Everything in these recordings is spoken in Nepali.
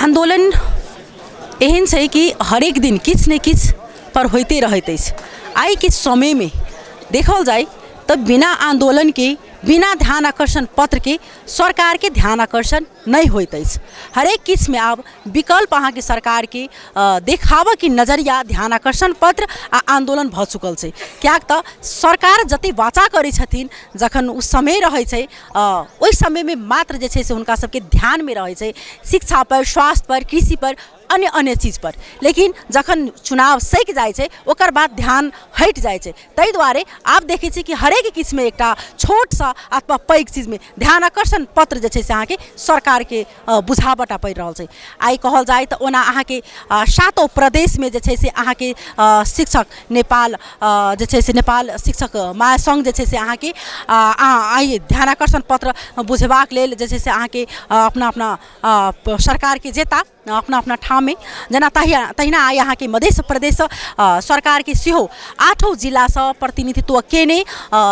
आंदोलन एहन छै कि हरेक दिन किछ ने किछ पर होते रहते अछि। आई के समय में देखल जाए तो बिना आंदोलन के, बिना ध्यान आकर्षण पत्र के सरकार के ध्यान आकर्षण नहीं होइत अछि। हरेक किस में अब विकल्प अहाँ के सरकार के देखावा की नजरिया ध्यान आकर्षण पत्र आ आंदोलन भ चुकल छै। क्या तो सरकार जति वाचा करै छथिन जखन उस समय रहे छै ओहि समय में मात्र जे छै से हुनका सबके ध्यान में रहे छै शिक्षा पर, स्वास्थ्य पर, कृषि पर, अन्य अन्य चीज पर। लेकिन जखन चुनाव सैक जाए छै ओकर बाद ध्यान हट जाए छै। तै दुआरे आप देखे छी कि हरेक किस में एक छोट सा अथवा पैघ चीज में ध्यान आकर्षण पत्र जे छै से अहाँ के सरकार के बुझावटा पड़ि रहल छै। आई कहल जाए तो ओना अहाँ के 7 प्रदेश में जे छै से अहाँ के शिक्षक नेपाल जे छै से नेपाल शिक्षक महासंघ जे छै से अहाँ के आई ध्यान आकर्षण पत्र बुझेबाक लेल जे छै से अहाँ के अपना अपना सरकार के जेता अपना अपना ठाम में जना तहिना आई अहाँ के मध्य प्रदेश सरकार के सेहो 8 जिला से प्रतिनिधित्व केने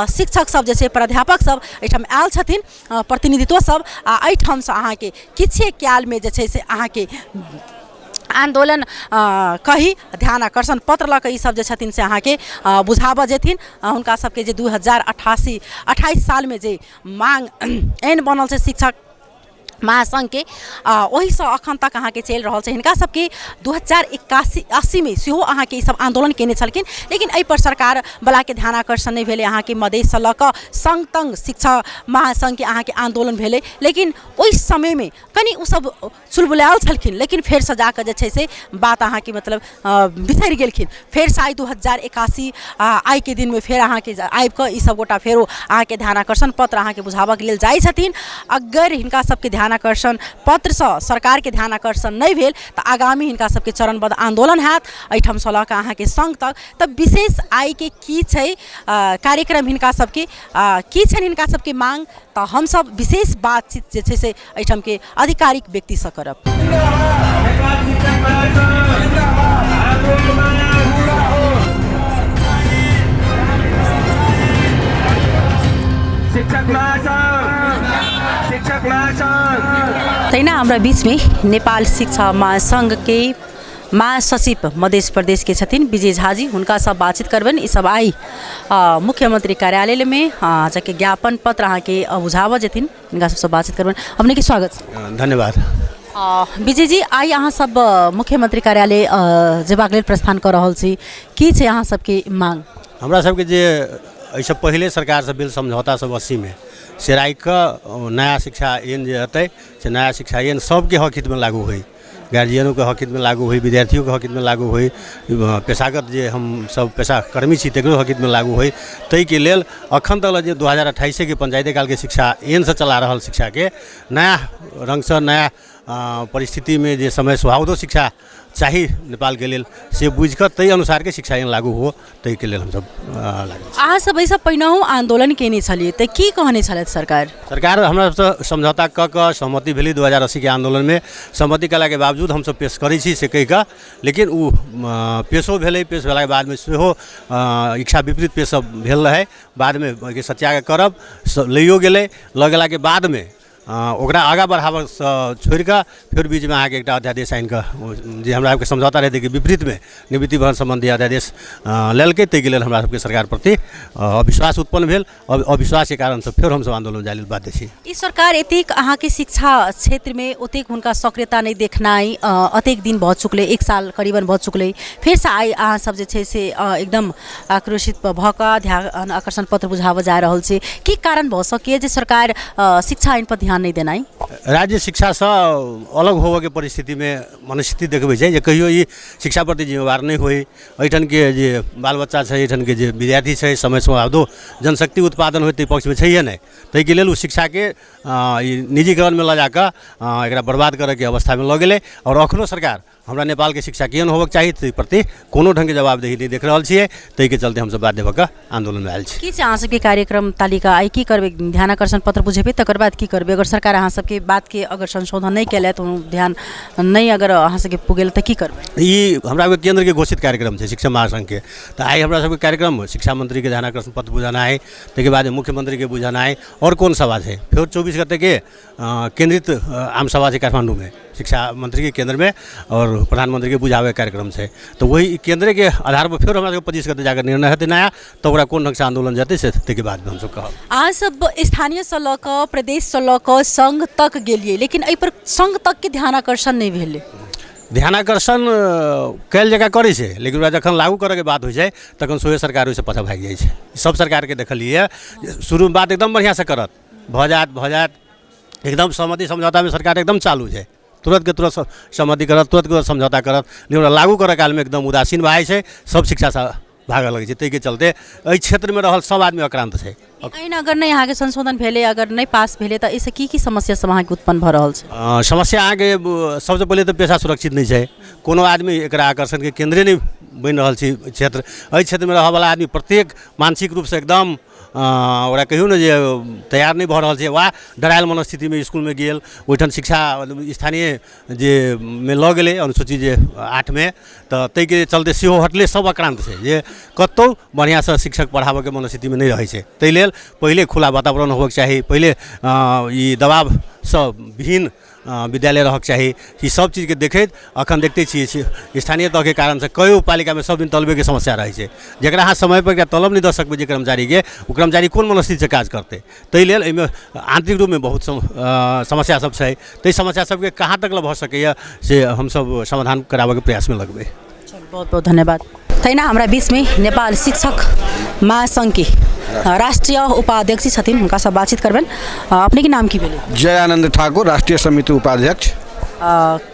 शिक्षक सब जे छै प्राध्यापक सब एठाम आयल छथिन प्रतिनिधित्व सब आ एठाम से अहाँ के किछे काल में जे छै से अहाँ के आंदोलन कही ध्यान आकर्षण पत्र लऽ कऽ ई सब जे छथिन से अहाँ के बुझाबऽ जेथिन। हुनका सबके जे 2028 साल में जे मांग एहन बनल छै शिक्षक महासंघ के वही से अखन तक अहाँ के चल रहा है। हिनका सबके 2081 में सेहो अहाँ के सब आंदोलन केने छलखिन, लेकिन एहि पर सरकार बला के ध्यान आकर्षण नहीं भेले। अहाँ के मधेश से लऽ कऽ संग तंग शिक्षा महासंघ के अहाँ के आंदोलन भेले, लेकिन ओहि समय में कनी उ सब चुलबुलायल छलखिन, लेकिन फेर से जाकर जे छै से बात अहाँ के मतलब बिसरि गेलखिन। फेर से आई 2081 आई के दिन में फेर अहाँ के आबि कऽ ई सब गोटा फेरो अहाँ के ध्यान आकर्षण पत्र अहाँ के बुझाबऽ के लेल जाइ छथिन। अगर हिनका सबके ध्यान आकर्षण पत्र से सरकार के ध्यान आकर्षण नहीं भेल तो आगामी हिनका सबके चरणबद्ध आंदोलन हैत एहिठाम से लऽ कऽ अहाँ के संग तक। तब विशेष आई के की छै कार्यक्रम हिनका सबके की छनि हिनका सबके मांग, तो हम सब विशेष बातचीत जे छै से एहिठाम के आधिकारिक व्यक्ति से करब। तैना हमरा बीच में नेपाल शिक्षा महासंघ के महासचिव मध्य प्रदेश के छथिन विजय झा जी, हुनका सब बातचीत करबन। ई सब आई मुख्यमंत्री कार्यालय में जाके ज्ञापन पत्र अहाँ के बुझाबऽ जेथिन, हिनका सबसे बातचीत करबन। अपने के स्वागत। धन्यवाद। विजय जी, आई अहाँ सब मुख्यमंत्री कार्यालय जेबाक लेल प्रस्थान कर रहल छी, की छै अहाँ सबके मांग? हमरा सबके जे एहिसँ पहिले सरकार से बिल समझौता सब 80 में से राखि कऽ नया शिक्षा आइन जे हेतै से नया शिक्षा आइन सबके हक हित में लागू होइ, गार्जियनों के हक हित में लागू होइ, विद्यार्थियों के हक हित में लागू होइ, पेशागत जे हम सब पेशाकर्मी छी तकरो हक हित में लागू होइ। ताहि के लेल अखन तक जे 2028 के पंचायती काल के शिक्षा आइन से चला रहल शिक्षा के नया रंग से नया परिस्थिति में जे समय सुहावदो शिक्षा चाही नेपाल के लेल से बुझ कर तै अनुसार के शिक्षा आइन लागू हो, तै के लेल हम सब लागल। अहाँ सब एहिसँ पहिनहु आंदोलन केने छलिए तऽ की कहने छलथि सरकार? सरकार हमरा सबसँ समझौता कऽ कऽ सहमति भेलै 2080 के आंदोलन में। सहमति कला के बावजूद हम सब पेश करै छी से कहि कऽ, लेकिन उ पेशो भेलै, पेश भेला के बाद में सेहो इच्छा विपरीत पेश भेल रहे। बाद में सत्याग्रह करब लइयो गेलै, लऽ गेला के बाद में ओकरा आगा बढ़ाबऽ छोड़ कऽ फिर बीच में अहाँ के एकटा अध्यादेश आनि कऽ जे हमरा सबके समझौता रहै कि विपरीत में निवृत्ति भवन संबंधी अध्यादेश लेलकै, ताहि के लेल हमरा सबके सरकार प्रति अविश्वास उत्पन्न भेल। अविश्वास के कारण से फिर हम सब आंदोलन जाय लेल बाध्य छी। ई सरकार एतेक अहाँ के शिक्षा क्षेत्र में ओतेक हुनका सक्रियता नहीं देखनाइ अतेक दिन भऽ चुकलै, 1 साल करीबन भऽ चुकलै, फिर से आई अहाँ सब जे छै से एकदम आक्रोशित भऽ कऽ ध्यान आकर्षण पत्र बुझाबऽ जा रहल छै। की कारण भऽ सकैए जे सरकार शिक्षा आइन पर नहीं देना? राज्य शिक्षा से अलग होबऽ के परिस्थिति में मनस्थिति देखबै छै जे कहियो ई शिक्षा प्रति जिम्मेवार नहीं होई। एहिठाम के जे बाल बच्चा छै, एहिठाम के जे विद्यार्थी छै, समय समावधो जनशक्ति उत्पादन होय पक्ष में छैहे नहीं। ताहि के लेल उ शिक्षा के निजीकरण में लऽ जाकऽ एकरा बर्बाद करे के अवस्था में लऽ गेलै। और अखनो सरकार हमरा नेपाल के शिक्षा केहन होबऽ चाही ताहि प्रति कोनो ढंग के जवाबदेही नहीं देख रहल छियै। ताहि के चलते हम सब बाध्य भऽ कऽ आंदोलन में आयल छी। की छै अहाँ सबके कार्यक्रम तालिका? आई की करबै? ध्यान आकर्षण पत्र बुझेबै तकर बाद की करबै? अगर सरकार अहाँ सबके बात के अगर संशोधन नहीं कैले तो ध्यान नहीं अगर अहाँ सबके पुगेल तो की करबै? ई हमरा केंद्र के घोषित कार्यक्रम छै शिक्षा महासंघ के, तो आई हमरा सबके कार्यक्रम शिक्षा मंत्री के ध्यान आकर्षण पत्र बुझाना है, ताहि के बाद मुख्यमंत्री के बुझाना है। और कौन सभा है? फिर 24 गते के केंद्रित आम सभा है काठमांडू में, शिक्षा मंत्री के केंद्र में और प्रधानमंत्री के बुझावे कार्यक्रम से। तो वही केंद्र के आधार पर फिर हमारे 25 गते जाकर निर्णय हेतु नया तो ओकरा कोन ढंग से आंदोलन जाते से के बाद में हम सब कहब। आज सब स्थानीय से लऽ कऽ प्रदेश से लऽ कऽ संघ तक गेलिए, लेकिन एहि पर संघ तक के ध्यान आकर्षण नहीं भेलै। ध्यानाकर्षण कल जगह करे छै, लेकिन ओकरा जखन लागू करे के बात हो जाए तखन सोहे सरकार ओहिसँ पाछा भागि जाइ छै। सब सरकार के देखलिए शुरू में बात एकदम बढ़िया से करत, भऽ जात एकदम सहमति समझौता में सरकार एकदम चालू है, तुरंत के तुरंत सहमति करत, तुरंत के तुरंत समझौता करत, लेकिन लागू करे काल में एकदम उदासीन भए जाइ छै। सब शिक्षा से भागऽ लगै छै, ताहिके चलते एहि क्षेत्र में रहल सब आदमी आक्रांत छै। एहिना अगर नहीं यहाँ के संशोधन भेले, अगर नहीं पास भेले तो इससे की समस्या सब अहाँ के उत्पन्न भऽ रहल छै? समस्या अहाँ के सबसे पहले तो पेशा सुरक्षित नहीं है, कोनो आदमी एकरा आकर्षण के केंद्र नहीं बन रहा छै क्षेत्र। एहि क्षेत्र में रहऽ वाला आदमी प्रत्येक मानसिक रूप से एकदम ओकरा कहियो ने जे तैयार नहीं भऽ रहल छै, वा डरायल मनस्थिति में स्कूल में गेल, ओहिठाम शिक्षा स्थानीय जे में लऽ गेलै अनुसूची जे 8 में, तो ताहिके चलते सेहो हटले सब आक्रांत छै जे कतौ बढ़िया से शिक्षक पढ़ाबे के मनस्थिति में नहीं रहै छै। ताहि लेल पहले खुला वातावरण होबाक चाही, पहले ई दबाव सब विहीन विद्यालय रहक चाही। ई सब चीज के देखैत अखन देखते छियै स्थानीय तह के कारण से कई पालिका में सब दिन तलबे के समस्या रहे छै, जकरा अहाँ समय पर तलब नहीं दऽ सकबै जे कर्मचारी के, ओ कर्मचारी कोन मनस्थिति से काज करते। ताहि लेल एहिमे आंतरिक रूप में बहुत समस्या सब छै। ताहि समस्या सबके कहाँ तक भऽ सकैए से हम सब समाधान कराबे के प्रयास में लगबै। बहुत बहुत धन्यवाद। तैना हमारा बीच में नेपाल शिक्षक महासंघ के राष्ट्रीय उपाध्यक्ष छथिन, हुनका से बातचीत करबेन। अपने के नाम की भेलै? जय आनंद ठाकुर, राष्ट्रीय समिति उपाध्यक्ष।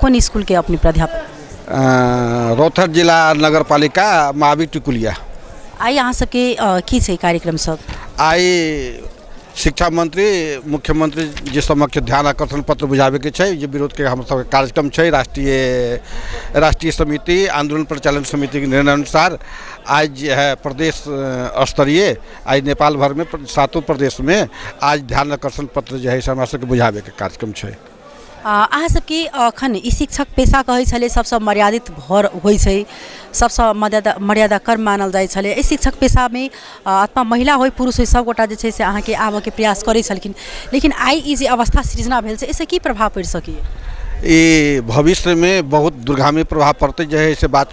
कौन स्कूल के अपने प्राध्यापक? रौतहट जिला नगर पालिका महावीर टिकुलिया। आई अहाँ सबके की छै कार्यक्रम सब? आई शिक्षा मंत्री मुख्यमंत्री जी समक्ष ध्यान आकर्षण पत्र बुझावे के छै, जे विरोध के हम सब कार्यक्रम छै। राष्ट्रीय समिति आंदोलन परिचालन समिति के निर्णय अनुसार आज जो है प्रदेश स्तरीय आज नेपाल भर में 7 प्रदेश में आज ध्यान आकर्षण पत्र जो है हमरा सबके बुझावे के कार्यक्रम छै। अहाँ सबके अखन ई शिक्षक पेशा कहै छलै सबसँ मर्यादित भर होइ छै, सबसँ मर्यादा कर मानल जाइ छलै। एहि शिक्षक पेशामे अथवा महिला होइ पुरुष होइ सबगोटा जे छै से अहाँके आबऽके प्रयास करै छलखिन, लेकिन आइ ई जे अवस्था सृजना भेल छै एहिसँ की प्रभाव पड़ि सकैए? ये भविष्य में बहुत दुर्गामी प्रभाव पड़ते जो है से बात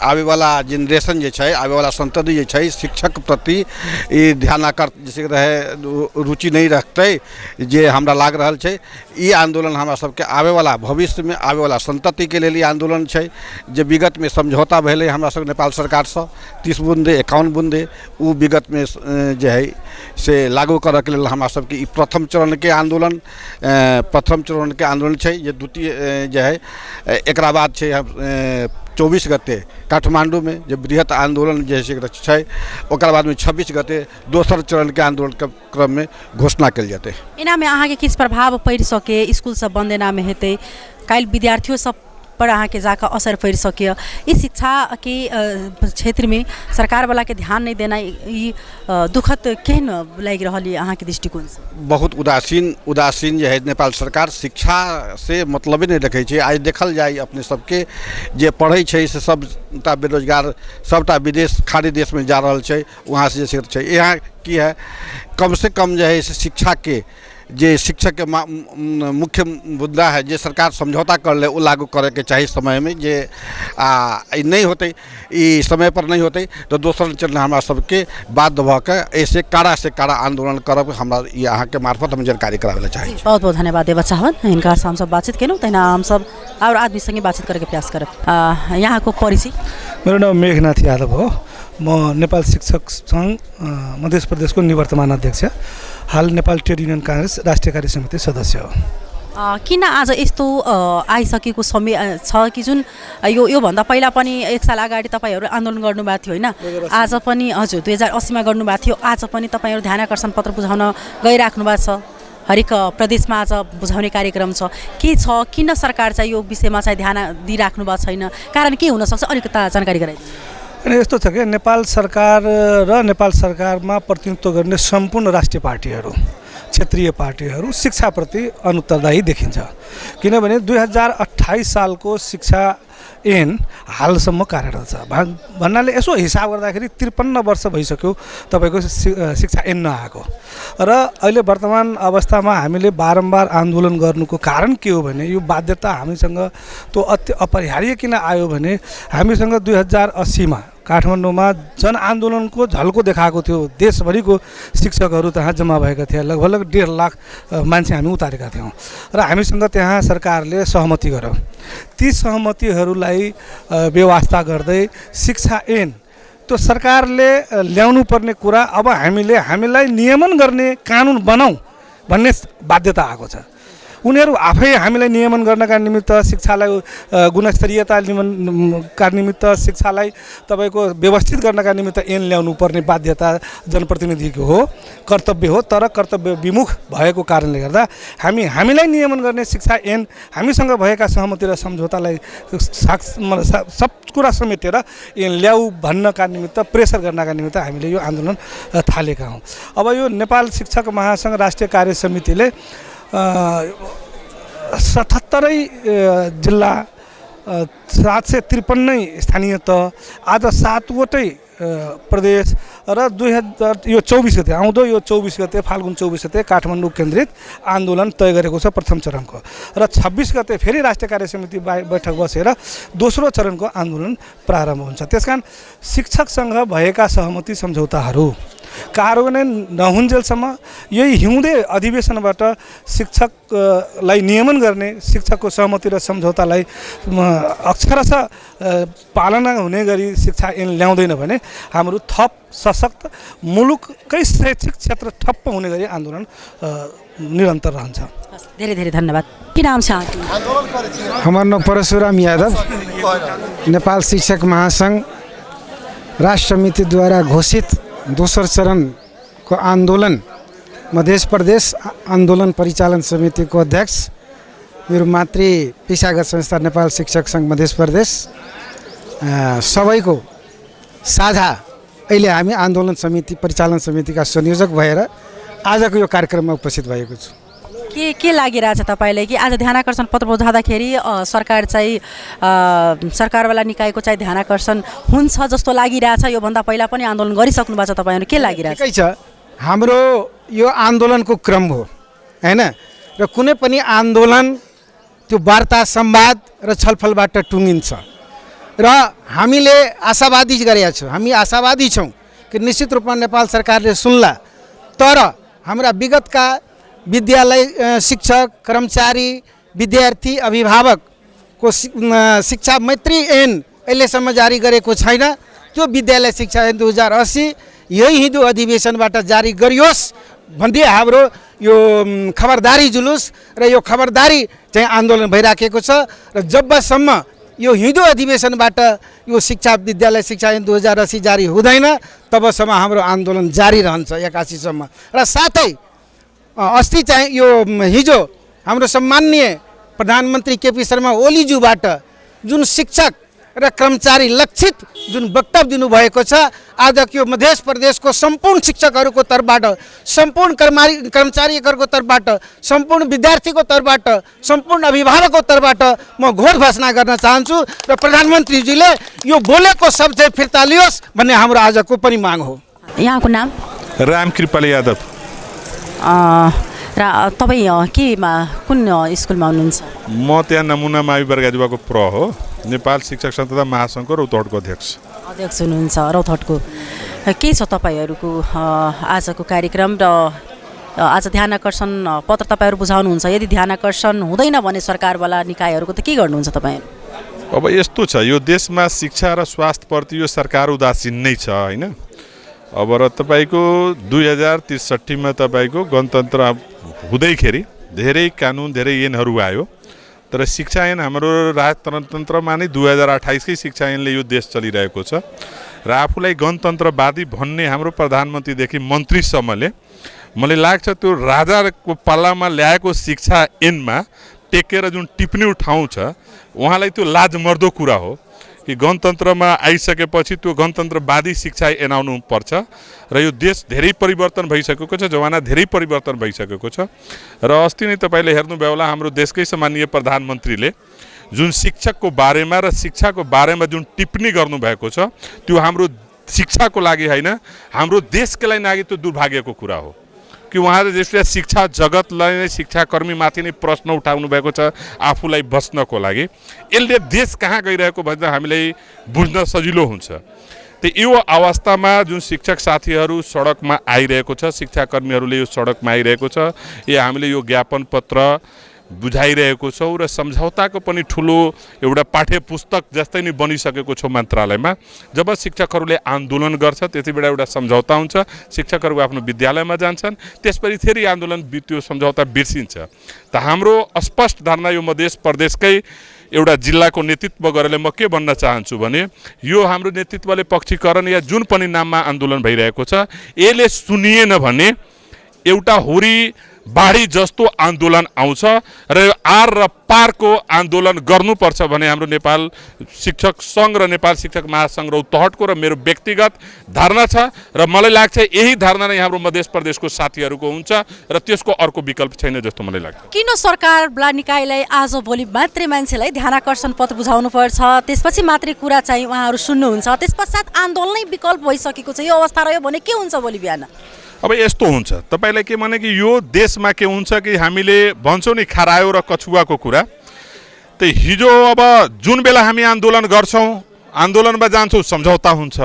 आवे वाला जनरेशन जे छै, आवे वाला संतति जे छै शिक्षक प्रति ई ध्यान जैसे रहे रुचि नहीं रखते जे हमरा लाग रहल छै। ई आंदोलन हमरा सबके आवे वाला भविष्य में आवे वाला संतति के लिए आंदोलन छै। जे विगत में समझौता भेलै हमरा सब नेपाल सरकार से 30 बूंदे 51 बूंदे उ विगत में जे है से लागू करऽ के लेल हमरा सबके ई प्रथम चरण के आंदोलन छै। जे जो है एक बाद छै 24 गते काठमांडू में जो बृहत आंदोलन जैसे छै, ओकर बाद में 26 गते दोसर चरण के आंदोलन के क्रम में घोषणा कल जाते। इना में अहाँ के किस प्रभाव पड़ि सके? स्कूल सब बंद एना में हेतै, काल्हि विद्यार्थियों सब पर अहाँ के जाकर असर पड़ि सके? इस शिक्षा के क्षेत्र में सरकार वाला के ध्यान नहीं देना ई दुखद केहन लग रहा है अहाँ के दृष्टिकोण से? बहुत उदासीन जो है नेपाल सरकार शिक्षा से मतलब नहीं रखे छै। आज देखल जाए अपने सबके जे पढ़े छै से सबटा बेरोजगार सबटा विदेश खाड़ी देश में जा रहल छै, वहाँ से जैसे छै। यहाँ की है कम से कम जो है शिक्षा के जे शिक्षक के मुख्य मुद्दा है जे सरकार समझौता कर ले वो लागू करे के चाहिए समय में। जे नहीं होते ई समय पर नहीं होते तो दोसर चरण हमरा सबके बाध्य भऽ के ऐसे कड़ा से कड़ा आंदोलन करब हमरा यहाँ के मार्फत हम जानकारी करावे ला चाहिए। बहुत बहुत धन्यवाद देव चाहब। इनका हम सब बातचीत केलहुँ, तहिना हम सब और आदमी संगे बातचीत करे के प्रयास करब। यहाँ को परिचय? मेरो नाम मेघनाथ यादव हो, म नेपाल शिक्षक संघ मध्य प्रदेश को निवर्तमान अध्यक्ष, हाल नेपाल ट्रेड युनियन कांग्रेस राष्ट्रिय कार्य समिति सदस्य हो। किन आज यस्तो आइसकेको समय छ कि जुन यो भन्दा पहिला पनि 1 साल अगाडि तपाईहरु आन्दोलन गर्नुभएको थियो हैन? आज पनि हजुर 2080 मा गर्नुभएको थियो, आज पनि तपाईहरु ध्यान आकर्षण पत्र बुझाउन गइराख्नु भएको छ। हरेक प्रदेशमा आज बुझाउने कार्यक्रम छ। के छ, किन सरकार चाहिँ यो विषयमा चाहिँ ध्यान दिइराख्नु भएको छैन? कारण के हुन सक्छ? अलिकता जानकारी गराइदिनु। अनि यस्तो छ कि नेपाल सरकार र नेपाल सरकारमा प्रतिनिधित्व गर्ने सम्पूर्ण राष्ट्रिय पार्टीहरू क्षेत्रीय पार्टीहरू शिक्षाप्रति अनुत्तरदायी देखिन्छ। किनभने 2028 सालको शिक्षा ऐन हालसम्म कार्यरत छ। भन्नाले यसो हिसाब गर्दाखेरि 53 वर्ष भइसक्यो तपाईँको शिक्षा ऐन नआएको र अहिले वर्तमान अवस्थामा हामीले बारम्बार आन्दोलन गर्नुको कारण के हो भने यो बाध्यता हामीसँग त्यो अति अपरिहार्य किन आयो भने हामीसँग 2080 मा काठमाडौँमा जनआन्दोलनको झल्को देखाएको थियो। देशभरिको शिक्षकहरू त्यहाँ जम्मा भएका थिए, लगभग 1.5 लाख मान्छे हामी उतारेका थियौँ र हामीसँग त्यहाँ सरकारले सहमति गर्यो। ती सहमतिहरूलाई व्यवस्था गर्दै शिक्षा ऐन त्यो सरकारले ल्याउनु पर्ने कुरा अब हामीलाई नियमन गर्ने कानुन बनाऊ भन्ने बाध्यता आएको छ। उनीहरू आफै हामीलाई नियमन गर्नका निमित्त शिक्षालाई गुणस्तरीयता का निमित्त शिक्षालाई तपाईँको व्यवस्थित गर्नका निमित्त ऐन ल्याउनु पर्ने बाध्यता जनप्रतिनिधिको हो, कर्तव्य हो। तर कर्तव्य विमुख भएको कारणले गर्दा हामीलाई नियमन गर्ने शिक्षा ऐन हामीसँग भएका सहमति र सम्झौतालाई सब कुरा समेटेर ऐन ल्याऊ भन्नका निमित्त प्रेसर गर्नका निमित्त हामीले यो आन्दोलन थालेका हौँ। अब यो नेपाल शिक्षक महासङ्घ राष्ट्रिय कार्य समितिले 77 जिल्ला 753 स्थानीय तह आज 7वटै प्रदेश र 2024 गते आउँदो यो 24 गते फाल्गुन 24 गते काठमाडौँ केन्द्रित आन्दोलन तय गरेको छ प्रथम चरणको र 26 गते फेरि राष्ट्रिय कार्य समिति बैठक बसेर दोस्रो चरणको आन्दोलन प्रारम्भ हुन्छ। त्यसकारण शिक्षकसँग भएका सहमति सम्झौताहरू कार्यान्वयन नहुन्जेलसम्म यही हिउँदे अधिवेशनबाट शिक्षकलाई नियमन गर्ने शिक्षकको सहमति र सम्झौतालाई अक्षरशः पालना हुने गरी शिक्षा ऐन ल्याउँदैन भने हाम्रो थप सशक्त मुलुककै शैक्षिक क्षेत्र ठप्प हुने गरी आन्दोलन निरन्तर रहन्छ। धेरै धेरै धन्यवाद। के नाम छ? हमार नाम परशुराम यादव, नेपाल शिक्षक महासंघ राष्ट्र समितिद्वारा घोषित दोस्रो चरणको आन्दोलन मध्य प्रदेश आन्दोलन परिचालन समितिको अध्यक्ष, मेरो मातृ पेशागत संस्था नेपाल शिक्षक सङ्घ मध्य प्रदेश सबैको साझा अहिले हामी आन्दोलन समिति परिचालन समितिका संयोजक भएर आजको यो कार्यक्रममा उपस्थित भएको छु। के लागिरहेछ तपाईँलाई कि आज ध्यानाकर्षण पत्र बुझाउँदाखेरि सरकार चाहिँ सरकारवाला निकायको चाहिँ ध्यानाकर्षण हुन्छ जस्तो लागिरहेछ? योभन्दा पहिला पनि आन्दोलन गरिसक्नु भएको छ तपाईँहरू, के लागिरहेछ? ठिकै छ, हाम्रो यो आन्दोलनको क्रम हो हैन, र कुनै पनि आन्दोलन त्यो वार्ता संवाद र छलफलबाट टुङ्गिन्छ र हामीले आशावादी गरेका छौँ। हामी आशावादी छौँ कि निश्चित रूपमा नेपाल सरकारले सुन्ला। तर हाम्रा विगतका विद्यालय शिक्षक कर्मचारी विद्यार्थी अभिभावकको शिक्षा मैत्री ऐन अहिलेसम्म जारी गरेको छैन। त्यो विद्यालय शिक्षा ऐन 2080 यही हिन्दू अधिवेशनबाट जारी गरियोस् भन्ने हाम्रो यो खबरदारी जुलुस र यो खबरदारी चाहिँ आन्दोलन भइराखेको छ। र जबसम्म यो हिन्दू अधिवेशनबाट यो शिक्षा विद्यालय शिक्षा ऐन 2080 जारी हुँदैन तबसम्म हाम्रो आन्दोलन जारी रहन्छ 81 सम्म। र साथै अस्ति चाहिँ यो हिजो हाम्रो सम्माननीय प्रधानमन्त्री केपी शर्मा ओलीज्यूबाट जुन शिक्षक र कर्मचारी लक्षित जुन वक्तव्य दिनुभएको छ, आजको यो मध्य प्रदेशको सम्पूर्ण शिक्षकहरूको तर्फबाट, सम्पूर्ण कर्मचारीहरूको तर्फबाट, सम्पूर्ण विद्यार्थीको तर्फबाट, सम्पूर्ण अभिभावकको तर्फबाट म घोर घोषणा गर्न चाहन्छु र प्रधानमन्त्रीजीले यो बोलेको शब्द चाहिँ फिर्ता लियोस् भन्ने हाम्रो आजको पनि माग हो। यहाँको नाम? रामकृपाल यादव। र तपाईँ कुन स्कुलमा हुनुहुन्छ? म त्यहाँ नमुना मावि वर्गाजुवाको प्र हो, नेपाल शिक्षक सङ्घ तथा महासङ्घको रौतहटको अध्यक्ष हुनुहुन्छ। रौतहटको के छ तपाईँहरूको आजको कार्यक्रम र आज ध्यानाकर्षण पत्र तपाईँहरू बुझाउनुहुन्छ? यदि ध्यानाकर्षण हुँदैन भने सरकारवाला निकायहरूको त के गर्नुहुन्छ तपाईँहरू? अब यस्तो छ, यो देशमा शिक्षा र स्वास्थ्यप्रति यो सरकार उदासीन नै छ होइन। अब र तपाईँको 2063 मा तपाईँको गणतन्त्र हुँदैखेरि धेरै कानुन धेरै ऐनहरू आयो, तर शिक्षा ऐन हाम्रो राजतन्त्रमा नै 2028कै शिक्षा ऐनले यो देश चलिरहेको छ। र आफूलाई गणतन्त्रवादी भन्ने हाम्रो प्रधानमन्त्रीदेखि मन्त्रीसम्मले मलाई लाग्छ त्यो राजाको पालामा ल्याएको शिक्षा ऐनमा टेकेर जुन टिप्ने ठाउँ छ उहाँलाई त्यो लाजमर्दो कुरा हो कि गणतन्त्रमा आइसकेपछि त्यो गणतन्त्रवादी शिक्षा ऐन आउनु पर्छ। र यो देश धेरै परिवर्तन भइसकेको छ, जमाना धेरै परिवर्तन भइसकेको छ। र अस्ति नै तपाईँले हेर्नुभयो होला हाम्रो देशकै सम्माननीय प्रधानमन्त्रीले जुन शिक्षकको बारेमा र शिक्षाको बारेमा जुन टिप्पणी गर्नुभएको छ त्यो हाम्रो शिक्षाको लागि होइन, हाम्रो देशकै लागि त्यो दुर्भाग्यको कुरा हो कि उहाँले जसले शिक्षा जगतलाई नै शिक्षाकर्मीमाथि नै प्रश्न उठाउनु भएको छ आफूलाई बच्नको लागि। यसले देश कहाँ गइरहेको भन्दा हामीलाई बुझ्न सजिलो हुन्छ। त यो अवस्थामा जुन शिक्षक साथीहरू सडकमा आइरहेको छ, शिक्षाकर्मीहरूले यो सडकमा आइरहेको छ, हामीले यो ज्ञापन पत्र बुझाइरहेको छौँ र सम्झौताको पनि ठुलो एउटा पाठ्य पुस्तक जस्तै नै बनिसकेको छ मन्त्रालयमा। जब शिक्षकहरूले आन्दोलन गर्छ त्यति बेला एउटा सम्झौता हुन्छ, शिक्षकहरू आफ्नो विद्यालयमा जान्छन्, त्यसपछि फेरि आन्दोलन त्यो सम्झौता बिर्सिन्छ। त हाम्रो स्पष्ट धारणा यो मध्य प्रदेशकै एउटा जिल्लाको नेतृत्व गरेर म के भन्न चाहन्छु भने यो हाम्रो नेतृत्वले पक्षीकरण या जुन पनि नाममा आन्दोलन भइरहेको छ यसले सुनिएन भने एउटा होरी बाढी जस्तो आन्दोलन आउँछ र यो आर र पारको आन्दोलन गर्नुपर्छ भने हाम्रो नेपाल शिक्षक सङ्घ र नेपाल शिक्षक महासङ्घ रौतहटको र मेरो व्यक्तिगत धारणा छ र मलाई लाग्छ यही धारणा नै हाम्रो मध्य प्रदेशको साथीहरूको हुन्छ र त्यसको अर्को विकल्प छैन जस्तो मलाई लाग्छ। किन सरकार बला निकायलाई आज भोलि मात्रै मान्छेलाई ध्यानाकर्षण पत्र बुझाउनु पर्छ, त्यसपछि मात्रै कुरा चाहिँ उहाँहरू सुन्नुहुन्छ, त्यस पश्चात आन्दोलनै विकल्प भइसकेको छ, यो अवस्था रह्यो भने के हुन्छ भोलि बिहान? अब यस्तो हुन्छ, तपाईँलाई के भने कि यो देशमा के हुन्छ कि हामीले भन्छौँ नि खरायो र कछुवाको कुरा। त हिजो अब जुन बेला हामी आन्दोलन गर्छौँ, आन्दोलनमा जान्छौँ, सम्झौता हुन्छ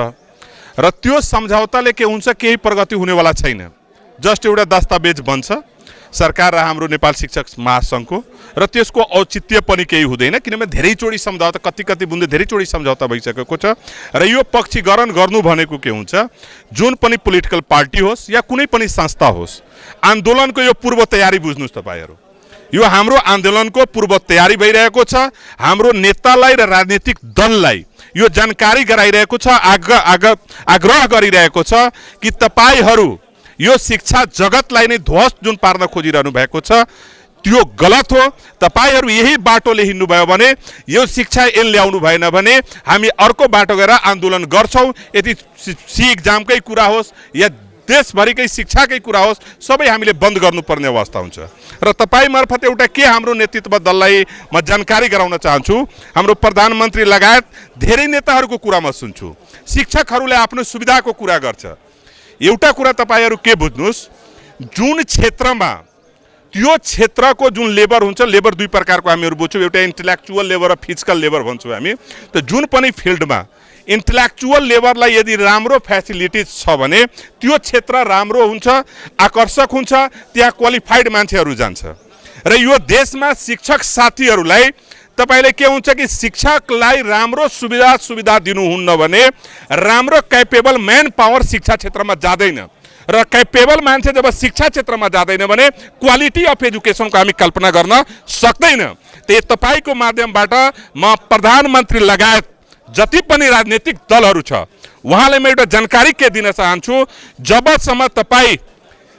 र त्यो सम्झौताले के हुन्छ केही प्रगति हुनेवाला छैन, जस्ट एउटा दस्तावेज बन्छ सरकार र हाम्रो नेपाल शिक्षक महासङ्घको र त्यसको औचित्य पनि केही हुँदैन, किनभने धेरैचोटि सम्झौता कति बुन्दे धेरैचोटि सम्झौता भइसकेको छ र यो पक्षीकरण गर्नु भनेको के हुन्छ जुन पनि पोलिटिकल पार्टी होस् या कुनै पनि संस्था होस् आन्दोलनको यो पूर्व तयारी बुझ्नुहोस् तपाईँहरू। यो हाम्रो आन्दोलनको पूर्व तयारी भइरहेको छ, हाम्रो नेतालाई र राजनीतिक दललाई यो जानकारी गराइरहेको छ, आग्रह गरिरहेको छ कि तपाईहरू यो शिक्षा जगतलाई नै ध्वस्त जुन पार्न खोजिरहनु भएको छ त्यो गलत हो। तपाईहरू यही बाटोले हिँड्नुभयो भने यो शिक्षा ऐन ल्याउनु भएन भने हामी अर्को बाटो गएर आन्दोलन गर्छौँ। यदि सी एक्जामकै कुरा होस् या देशभरिकै शिक्षाकै कुरा होस् सबै हामीले बन्द गर्नुपर्ने अवस्था हुन्छ र तपाईँ मार्फत एउटा के हाम्रो नेतृत्व दललाई म जानकारी गराउन चाहन्छु, हाम्रो प्रधानमन्त्री लगायत धेरै नेताहरूको कुरा म सुन्छु, शिक्षकहरूले आफ्नो सुविधाको कुरा गर्छ। एउटा कुरा तपाईहरू के बुझ्नुहोस्, जुन क्षेत्रमा त्यो क्षेत्रको जुन लेबर हुन्छ, लेबर दुई प्रकारको हामीहरू बुझ्छौँ, एउटा इन्टेलेक्चुअल लेबर र फिजिकल लेबर भन्छौँ हामी। त जुन पनि फिल्डमा इन्टेलेक्चुअल लेबरलाई यदि राम्रो फ्यासिलिटिज छ भने त्यो क्षेत्र राम्रो हुन्छ, आकर्षक हुन्छ, त्यहाँ क्वालिफाइड मान्छेहरू जान्छ र यो देशमा शिक्षक साथीहरूलाई तपाईले के हुन्छ कि शिक्षकलाई राम्रो सुविधा दिनुहुन्न भने राम्रो क्यापेबल म्यान पावर शिक्षा क्षेत्रमा जाँदैन र क्यापेबल मान्छे जब शिक्षा क्षेत्रमा जाँदैन भने क्वालिटी अफ एजुकेसनको हामी कल्पना गर्न सक्दैन। त्यही तपाईँको माध्यमबाट म प्रधानमन्त्री लगायत जति पनि राजनीतिक दलहरू छ उहाँलाई म एउटा जानकारी के दिन चाहन्छु, जबसम्म तपाईँ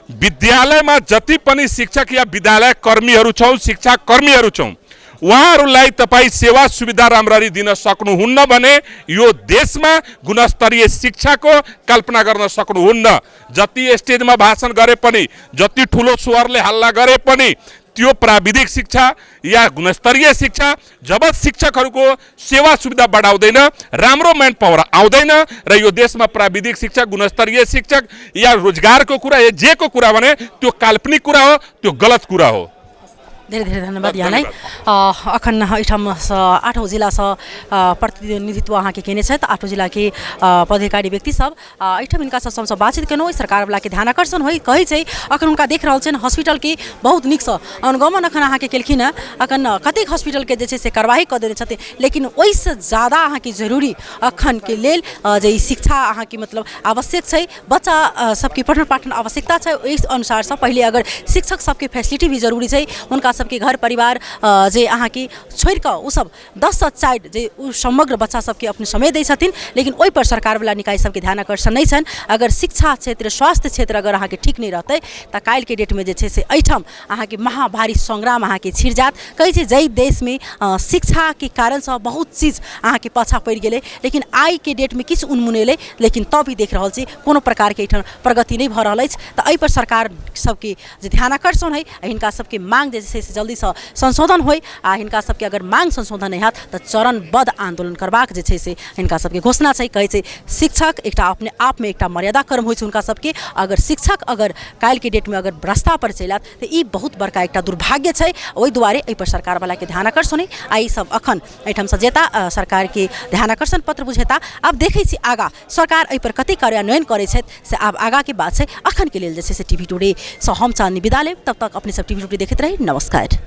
विद्यालयमा जति पनि शिक्षक या विद्यालय कर्मीहरू छौँ, शिक्षा कर्मीहरू छौँ, उहाँहरूलाई तपाईँ सेवा सुविधा राम्ररी दिन सक्नुहुन्न भने यो देशमा गुणस्तरीय शिक्षाको कल्पना गर्न सक्नुहुन्न। जति स्टेजमा भाषण गरे पनि, जति ठुलो स्वरले हल्ला गरे पनि त्यो प्राविधिक शिक्षा या गुणस्तरीय शिक्षा जब शिक्षकहरूको सेवा सुविधा बढाउँदैन, राम्रो म्यान पावर आउँदैन र यो देशमा प्राविधिक शिक्षा, गुणस्तरीय शिक्षक या रोजगारको कुरा या जेको कुरा भने त्यो काल्पनिक कुरा हो, त्यो गलत कुरा हो। धेरै धेरै धन्यवाद यहाँलाई। अखन एठाम 8औं जिला से प्रतिनिधित्व अहाँ के केने छथि, 8औं जिला के पदाधिकारी व्यक्ति सब एठाम इनका सब बातचीत केनो सरकार वाला के ध्यान आकर्षण होई कही छै अखन उनका देख रहल छन हॉस्पिटल के बहुत निक स अनुगमन अखन अहाँ के केलखिन है, अखन कतेक हॉस्पिटल के जे छै से कार्यवाही क देने छथि, लेकिन ओइ से ज्यादा अहाँ के जरूरी अखन के लेल जे शिक्षा अहाँ के मतलब आवश्यक छै, बच्चा सबके पठन पाठन आवश्यकता छै, ओइ अनुसार से पहिले अगर शिक्षक सबके फैसिलिटी भी जरूरी छै, उनका सबके घर परिवार जे अहाँ के छोड़ के उ सब 10 साइड जे उ समग्र बच्चा सबके अपने समय दै छथिन, लेकिन ओइ पर सरकार वाला निकाय सबके ध्यान आकर्षण नहीं छन। अगर शिक्षा क्षेत्र स्वास्थ्य क्षेत्र अगर अहाँ के ठीक नहीं रहते त काल के डेट में जे छै से एठम अहाँ के महाभारी संग्राम अहाँ के छिड़ जात। कही छै जई देश में शिक्षा के कारण से बहुत चीज अहाँ के पाछा पड़ गेले, लेकिन आई के डेट में किछ उन्मुनेले, लेकिन तब भी देख रहल छी कोनो प्रकार के प्रगति नहीं भ रहल अछि। त एहि पर सरकार सबके जे ध्यान आकर्षण है, हिनका सबके मांग जे छै से जल्दी से संशोधन होई आ हिनका सबके अगर मांग संशोधन नहीं हैत तऽ चरणबद्ध आंदोलन करबाक जे छै से हिनका सबके घोषणा छै। कहै छै शिक्षक एकटा अपने आप में एकटा मर्यादा कर्म होइ छै हुनका सबके। अगर शिक्षक अगर काल्हि के डेट में अगर भ्रष्टा पर चलि आयत तऽ ई बहुत बड़का एकटा दुर्भाग्य छै। ओहि दुआरे एहि पर सरकार वाला के ध्यान आकर्षण होई आ ई सब अखन एहिठाम से जेता सरकार के ध्यान आकर्षण पत्र बुझेता। आब देखै छी आगा सरकार एहि पर कते कार्यान्वयन करै छै से आब आगा के बात छै। अखन के लेल जे छै से टीवी टुडे से हम चांदनी विदा लेब। तब तक अपने सब टीवी टुडे देखैत रही। नमस्कार।